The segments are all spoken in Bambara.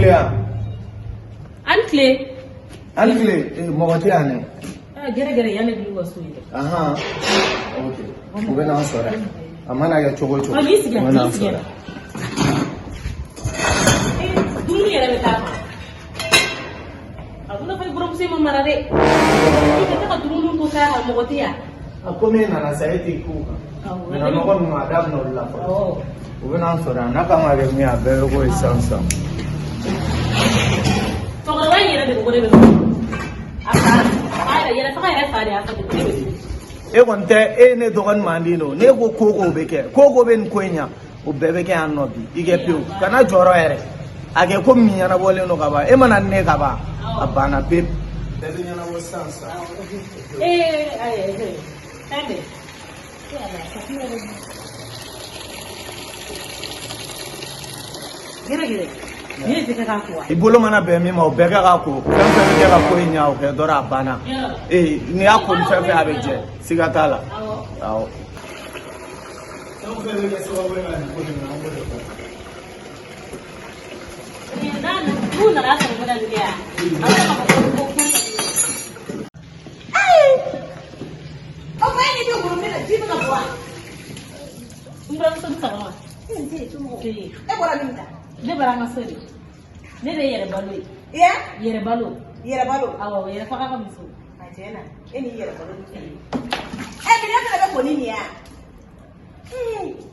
bɛ yan. A ni tile. A ni tile, mɔgɔ tɛ yan dɛ. Gɛrɛ gɛrɛ, yan de b'u ka so ye dɛ. Ahan, ok, u bɛ n'an sɔrɔ yan. A mana kɛ cogo o cogo. Ɔ, n'i sigi yan, U bɛ n'an n'i sigi sɔrɔ yan. yan. Dumuni yɛrɛ bɛ taa. A ko ne fana buramuso ma mara dɛ. I ka taa ka dumuni to k'a kan, mɔgɔ tɛ yan. A komi e nana sa, e t'i k'u kan. Awɔ. Minɛn nɔgɔ ninnu, a da bɛna olu la fɔlɔ. Awɔ. U bɛ n'an sɔrɔ yan, n'a kan ka kɛ min ye, a bɛɛ bɛ k'o ye sisan sisan. Cɛkɔrɔba in yɛrɛ de ko ko ne bɛ so. A fa, a yɛrɛ yɛrɛ faga yɛrɛ fa de y'a fɔ ten ko ne bɛ so. E kɔni tɛ, e ye ne dɔgɔnin mandi don. Ne ko ko ko bɛ kɛ, ko ko bɛ nin ko in ɲa, o bɛɛ bɛ kɛ yan nɔ bi. I kɛ pewu, kana jɔrɔ yɛrɛ. A kɛ ko min ɲɛnabɔlen don ka ban, e mana ne ka ban, a banna pewu. Bɛɛ bɛ ɲɛnabɔ sisan sisan. Ee, ayi, fɛn bɛɛ. E Ala, safunɛ yɛrɛ bi. Gɛrɛ gɛrɛ. Nin ye tɛ kɛ k'a ko wa? I bolo mana bɛn min ma, o bɛɛ kɛ k'a ko. Fɛn fɛn bɛ kɛ ka ko in ɲa, o kɛ dɔrɔn, a banna. Ee, n'i y'a ko ni fɛn fɛn, a bɛ jɛ, siga t'a la. Awɔ. Awɔ. Fɛn o fɛn bɛ kɛ sababu ye ka nin ko in ɲa, an b'o de fɔ. N'a n'u nana sɔrɔ n bɛna nin kɛ yan. A bɛ k'a fɔ ko ko. O ma e ɲɛ bɛ woro min na, ji bɛ ka bɔ wa? N buramuso, ni sɔgɔma. E bɔra min ta? Ne bɔra an ka so de. Ne de ye yɛrɛ balo ye. Iya? Yɛrɛ balo. Yɛrɛ balo. Awɔ, yɛrɛ faga ka muso. A tiɲɛ na, e n'i yɛrɛ balo ni kelen. Ɛ, minɛn fana bɛ ko ni nin ye wa?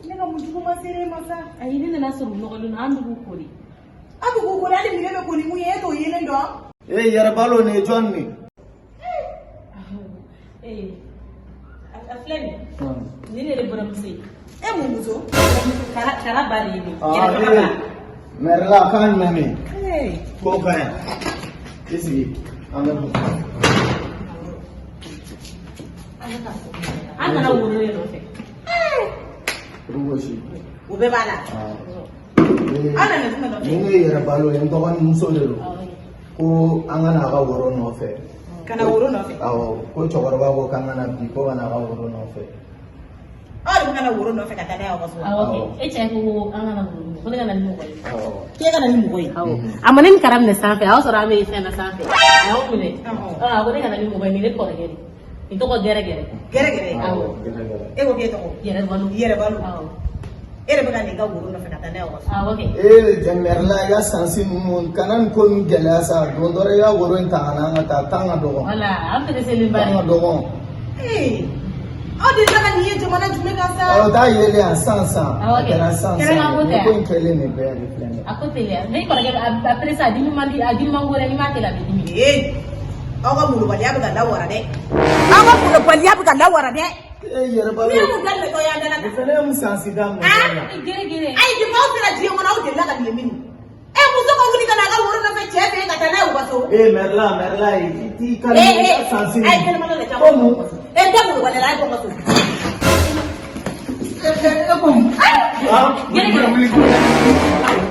Ne ka mun jugu ma se ne ma sa. Ayi, ne nana sɔrɔ u nɔgɔlen don, an bɛ k'u ko de. Aw bɛ k'u ko hali minɛn bɛ ko ni mun ye, e t'o yelen dɔn? Ee, yɛrɛ balo, nin ye jɔn de ye? Ee, a filɛ nin ye. Nin de ye ne buramuso ye. E mun muso? Kara kara ba de ye nin ye. Ah, Yɛrɛ faga ba. ee, mɛrila kan jumɛn bɛ yen? Ee. Ko ka ɲi. I sigi, an bɛ bɔ. An nana woro de nɔfɛ. Gosi. O bɛɛ b'a la. Ee, Aw nana jumɛn nɔfɛ? Nin ne ye yɛrɛ balo ye, n dɔgɔnin muso de don. Ko an ka n'a ka woro nɔfɛ. Ka na woro nɔfɛ. Awɔ, ko cɛkɔrɔba ko k'an ka na bi, ko ka n'a ka woro nɔfɛ. Aw de bɛ ka na woro nɔfɛ ka taa n'a ye aw ka so wa? Awɔ kɛ. E cɛ ko an kana woro nɔfɛ, ko ne ka na ni mɔgɔ ye. Awɔ. K'e ka na ni mɔgɔ ye. Awɔ. A ma ne ni Kara minɛ sanfɛ, a y'a sɔrɔ an bɛ fɛn na sanfɛ. A y'aw minɛ. Ɔhɔn. Ɔ, a ko ne ka na ni mɔgɔ ye, nin ye ne kɔrɔkɛ de ye. Nin tɔgɔ Gɛrɛ gɛrɛ. Gɛrɛ gɛrɛ. Awɔ. Gɛrɛ gɛrɛ. E ko k'e tɔgɔ? Yɛrɛ balo. Yɛrɛ balo. Awɔ. E de bɛ ka nin ka woro nɔfɛ ka taa n'a ye aw ka so. Awɔ kɛ. Ee, jɛmɛrila, i ka sansi ninnu, kana nin ko ninnu gɛlɛya sa. Don dɔ la, i ka woro in ta ka na, an ka taa. Tan ka dɔgɔn. Wala, an pereselen ba Tan ka de. dɔgɔn. Ee, aw delila ka nin ye jamana jumɛn kan sa? Awɔ, taa yelen yan san san. Awɔ A kɛ. kɛra san Kɛra san. ka ko tɛ Nin ko yan. in kɛlen de bɛɛ de filɛ nin ye. A ko teliya. Ne kɔrɔkɛ a pressé, a dimi man di, a dimi man go dɛ, n'i m'a teliya a bɛ dimi. Ee, aw ka molobaliya bɛ ka lawara dɛ. Aw ka molobaliya bɛ ka lawara dɛ. Ee, yɛrɛ balo. Ni ye mun daminɛtɔ y'an da la Nin tan? fɛnɛ ye mun sansi daminɛ? Ah? Ee, gɛrɛ gɛrɛ. Ayi, depuis aw sera diɲɛ kɔnɔ, aw delila ka nin ye min? E muso ka wuli ka na a ka woro nɔfɛ cɛ fɛ yen ka taa n'a ye u ka so. Ee, mɛrila, mɛrila, i t'i ka Ee ee, sansi. a ye kɛnɛmana lajɛ. Ko mun? E n tɛ molobaliya la, a ye bɔ n ka so. E ko mun? Ah, Gɛrɛ gɛrɛ. wuli,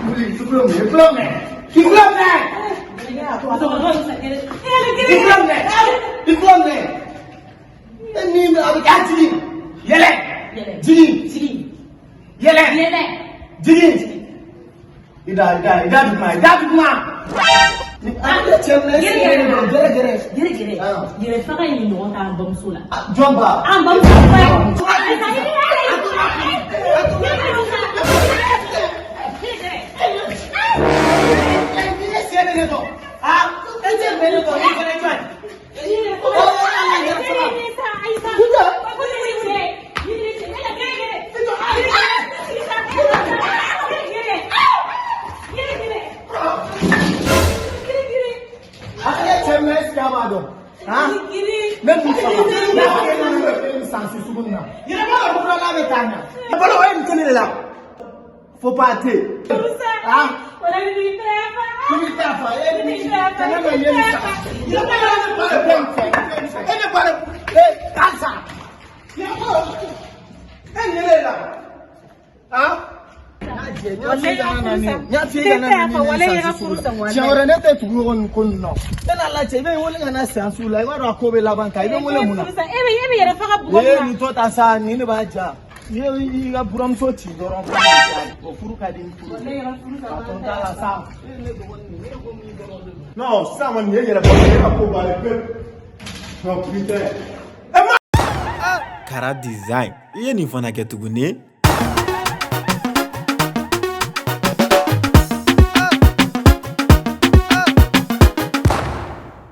wuli, i tulo minɛ, i tulo minɛ. I tulo minɛ. Musokɔrɔba in sa gɛrɛ. I tulo minɛ. I tulo minɛ. E ni a bɛ k'a jigin. Yɛlɛ. Yɛlɛ. Jigin. Jigin. Yɛlɛ. Yɛlɛ. Jigin. I da, i da, i da duguma, i da duguma. Ni a bɛ cɛ minɛ, e sigilen don, gɛrɛ gɛrɛ. Gɛrɛ gɛrɛ. Ah. Yɛrɛ faga in ɲɔgɔn t'an bamuso la. Ah, jɔn ba? An bamuso ba. E sen bɛ ne dɔn. Ah, e sen bɛ ne dɔn, e fana jɔn ye? A ye cɛ minɛ, est-ce que a b'a dɔn? Han? Ne mun faga? Ne b'a kɛ ne bɛ nin sansi sugu nin na. Yɛrɛ b'a dɔn ko n'a bɛ taa ɲɛ. Balo, o ye nin kelen de la. Faut pas te. Ah? I b'i ta fa, e ni kana na ye nin sa. Yɛrɛ b'a dɔn ne ba de bɛ nin fɛ. E ne ba de, e halisa. Yɛrɛ b'a dɔn e nin de la. Ah? N y'a f'i kana na nin, n y'a f'i kana na nin sansi sugu la. Siɲɛ wɛrɛ ne tɛ tugu ɲɔgɔn nin ko nin nɔ. Ne n'a lajɛ, i bɛ n wele ka na seance la, i b'a dɔn a ko bɛ laban ta, i bɛ n wele mun na? E bɛ yɛrɛ faga bugɔ Ee, mun na? nin tɔ ta sa, nin de b'a ja. N'i ye i ka buramuso ci dɔrɔn, o furu ka di ni furu. Ne yɛrɛ furu ka Ka ban to tɛ. t'a la sa. E ye ne dɔgɔnin de ye, ne ko min dɔrɔn de don. Non, sisan kɔni nin ye yɛrɛ bɔ e ka ko bannen pewu. Non, putain. Kara Design, i ye nin fana kɛ tuguni.